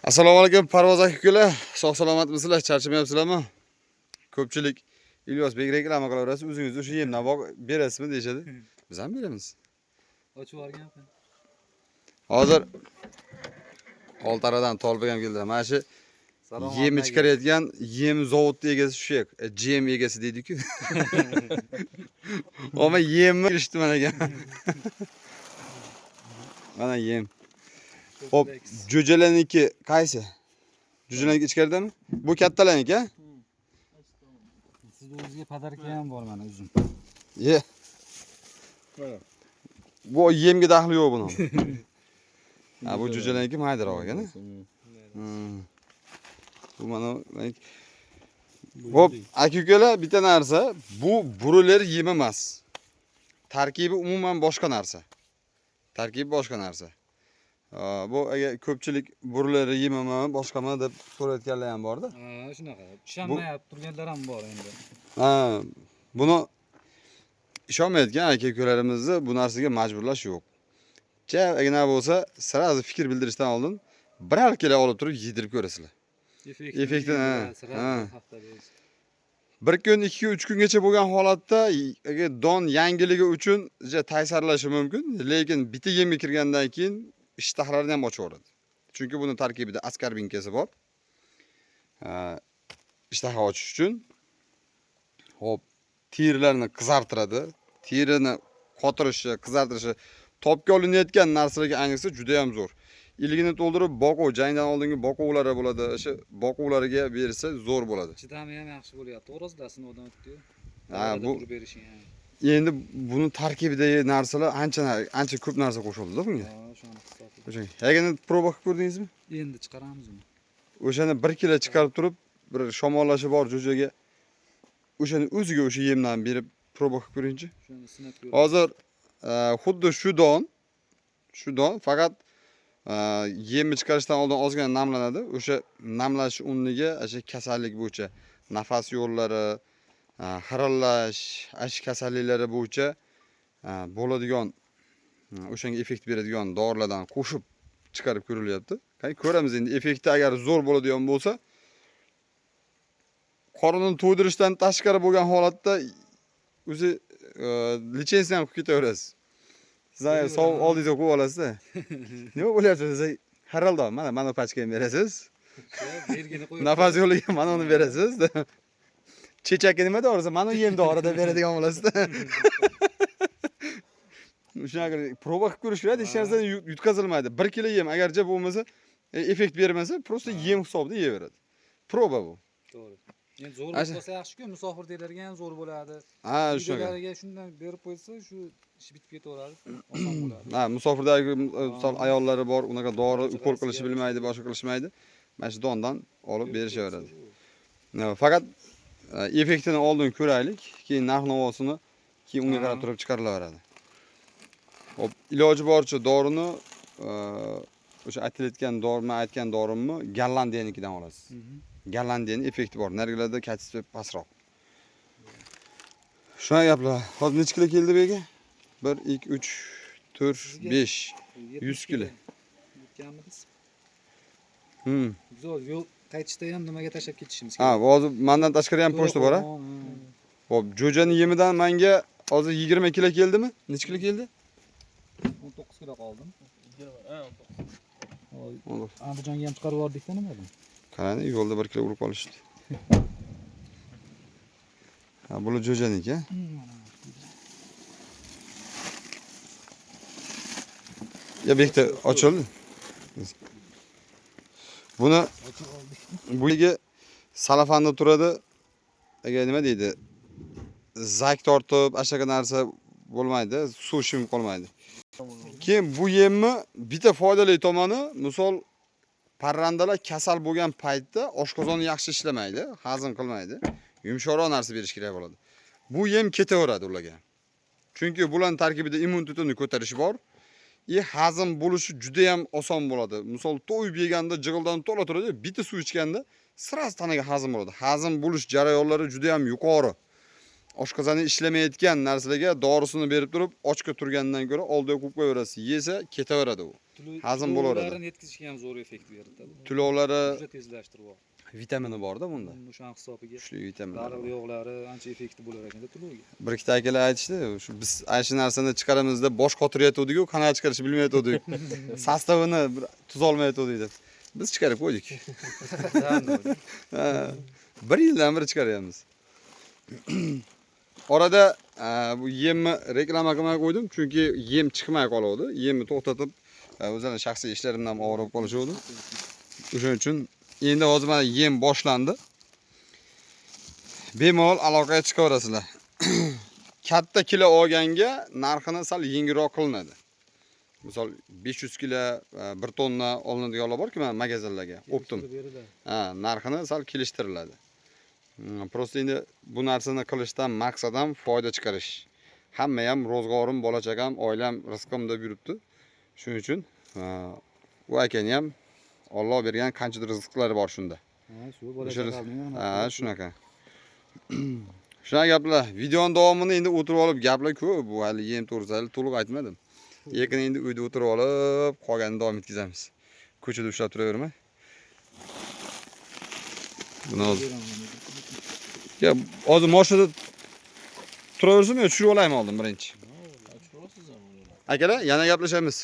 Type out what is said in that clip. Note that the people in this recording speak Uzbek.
Assalomu alaykum Parvoz aka ukalar. Sog' salomatmisizlar? Charchamayapsizlarmi? Ko'pchilik Ilyosbek reklama qilaverasiz, o'zingiz o'sha yemdan berasizmi deyishadi. Biz ham beramiz. Ochib yuborgan. Hozir Oltaradan Tolibek ham keldilar. Mana shu yemni chiqarayotgan yem zavodni egasi shu yer. GM egasi deydi-ku. Ammo yemni kirishdi mana ekan. Mana yem. Hop, jo'jalarniki qaysi? Jo'jalarniki ichkaridami? Bu kattalarniki, a? Sizni o'zingizga подарка ham bor mana uzum. Ye. Bu yemga daxli yo'q buni. Ha, bu jo'jalarniki maydaroq ekan. Bu mana. Hop, aka ukalar, bitta narsa, bu broiler yemi emas. Tarkibi umuman boshqa narsa. Tarkibi boshqa narsa. Bu agar ko'pchilik broiler yemimi, boshqami deb so'rayotganlar ham borda. Ha, shunaqa. Ishonmayapti turganlar ham bor endi. Ha, buni ishonmayotgan aka ukalarimizni bu narsaga majburlash yo'q. Ja, agar bo'lsa, sразу fikr bildirishdan oldin birar kilo olib turib yedirib ko'rasizlar. Effektini, ha. Bir kun, 2 kun, 3 kungacha bo'lgan holatda agar don yangiligi uchun ja taysarlashi mumkin, lekin bitta yemga kirgandan keyin ishtahalarni ham ochaveradi. Chunki buni tarkibida askarbinkasi bor. Ishtaha ochish uchun. Hop, terilarni qizartiradi. Terini qotirishi, qizartirishi, topga olinayotgan narsalarga ayniqsa juda ham zo'r. Iligini to'ldirib boquv, jangdan oldingi boquvlari bo'ladi. O'sha boquvlariga bersa zo'r bo'ladi. Chidami ham yaxshi bo'lyapti. O'rozlar sinovdan o'tdi-yu. Ha, bu turib berishi ham. Endi buni tarkibidagi narsalar ancha ancha ko'p narsa qo'shildi-da bunga. Ha, o'shani hisobi. O'sha. Yagini proba qilib ko'rdingizmi? Endi chiqaramiz uni. O'shani 1 kilo chiqarib turib, bir shamollashi bor jo'jaga o'shani o'ziga o'sha yemdan berib proba qilib ko'ringchi. Shuni sinab ko'ring. Hozir xuddi shu don faqat yemni chiqarishdan oldin ozgina namlanadi. O'sha namlash o'rniga o'sha kasallik bo'yicha nafas yo'llari, xirillash, ash kasalliklari bo'yicha bo'ladigan, o'shanga effekt beradigan dorilardan qo'shib chiqarib ko'rilyapti. Qani ko'ramiz endi effekti agar zo'r bo'ladigan bo'lsa, qorinni to'ydirishdan tashqari bo'lgan holatda o'zi litsenziyani ham qilib ketaverasiz. Siz agar sov oldingizga qo'yib olasizda. Nima bo'lyapti desa, xirildor, mana mana pachka ham berasiz. Belgini qo'yib. Nafas yo'liga mana uni berasiz. Chechakka nima dorisi? Mana yem dorida beradigan bo'lasizda. Shunaqa proba qilib ko'rish kerak, hech narsadan yutqazilmaydi. 1 kilo yem agarcha bo'lmasa, effekt bermasa, просто yem hisobida yeyaveradi. Proba bu. To'g'ri. Endi zo'r bo'lsa yaxshi-ku, musofirdagilarga ham zo'r bo'ladi. Ha, shunaqa. Uydagilarga shundan berib qo'ysa, shu ish bitib ketaveradi, oson bo'ladi. Ha, musofirdagi misol ayollari bor, unaqa dori ukol qilishni bilmaydi, boshqa qilishmaydi. Mana shu dondan olib berishaveradi. Faqat effektini oldin ko'raylik, keyin narx-navosini keyin unga qarab turib chiqarilaveradi. Hop, iloji boricha dorini o'sha aytilayotgan dori, men aytgan dorimni Gollandiyanikidan olasiz. Gollandiyaning effekti bor. Nargilarda kачество pastroq. Shunaqa gaplar. Hozir necha kilo keldi bu yerga? 1 2 3 4 5 100 kilo. Yetganmiz. Zo'r, yo'l qaytishda ham nimaga tashlab ketishimiz Ha, hozir mendan tashqari ham pochta bor, ha? Hop, jo'jani yemidan menga hozir 20 kilo keldimi? Necha kilo keldi? 19 kilo qoldim. 20, ha, 19. 19. Andijonga ham chiqarib yubordikda nimadan? Qarang, yo'lda 1 kilo urib qolishdi. Ha, bular jo'janiki, ha? Ya bu yerda ochildi. Buni bu yerga salafanda turadi. Agar nima deydi? Zak tortib, ashaqa narsa bo'lmaydi, suv shimib qolmaydi. Keyin bu yemni bitta foydali tomoni, misol parrandalar kasal bo'lgan paytda oshqozoni yaxshi ishlamaydi, hazm qilmaydi. Yumshoqroq narsa berish kerak bo'ladi. Bu yem ketaveradi ularga. Chunki bularning tarkibida immunitetni ko'tarish bor. Hazm bo'lishi juda ham oson bo'ladi. Misol to'yib yeganda jig'ildan to'la turadi, bitta suv ichganda sразу tanaga hazm bo'ladi. Hazm bo'lish jarayonlari juda ham yuqori. Oshqozoni ishlamayotgan narsalarga dorisini berib turib, ochga turgandan ko'ra oldiga qo'yib qo'yaverasiz. Yesa ketaveradi u. Hazm bo'laveradi. Tulovlarini yetkazishga ham zo'r effekt beradi. Bu. Tulovlari Juda tezlashtirib yubordi. Vitamini borda bunda. O'shani hisobiga Kuchli vitaminlar. Dariq yog'lari ancha effekti bo'lar ekanda tulovga. Bir ikkita akalar aytishdi, shu biz ana shu narsani chiqaramiz deb bosh qotirayotgandik-ku, qanaqa chiqarishni bilmayotgandik. Состав ini bir tuzolmayotgandik deb. Biz chiqarib qo'ydik. Ha, bir yildan beri chiqaryapmiz. Orada bu yemni reklama qilmay qo'ydim, chunki yem chiqmay qoluvdi. Yemni to'xtatib, o'zimning shaxsiy ishlarimdan ovora bo'lib qolishuvdi. O'shaning uchun endi hozir mana yem boshlandi. Bemalol aloqaga chiqaverasizlar. Katta kilo olganga narxini sal yengilroq qilinadi. Misol 500 kilo, 1 tonna olinadiganlar borki, mana magazinlarga, оптом. Beriladi. Ha, narxini sal kelishtiriladi. Просто endi bu narsani qilishdan maqsad ham foyda chiqarish. Hamma ham ro'zg'orim, bola chaqam, oilam, rizqim deb yuribdi. Shuning uchun u akani ham Alloh bergan qanchadir rizqlari bor shunda. Ha, shu bola chaqamning. Ha, shunaqa. Shunaqa gaplar. Videoning davomini endi o'tirib olib gaplar ko'p. Bu hali yem to'g'risida hali to'liq aytmadim. Lekin endi uyda o'tirib olib qolganini davom etkazamiz. Ko'chada ushlab turavermay. Buni hozir. Ya hozir mashinada turaversinmi yo tushirib olaymi oldin birinchi? Tushirasiz ham uni. Akalar, yana gaplashamiz.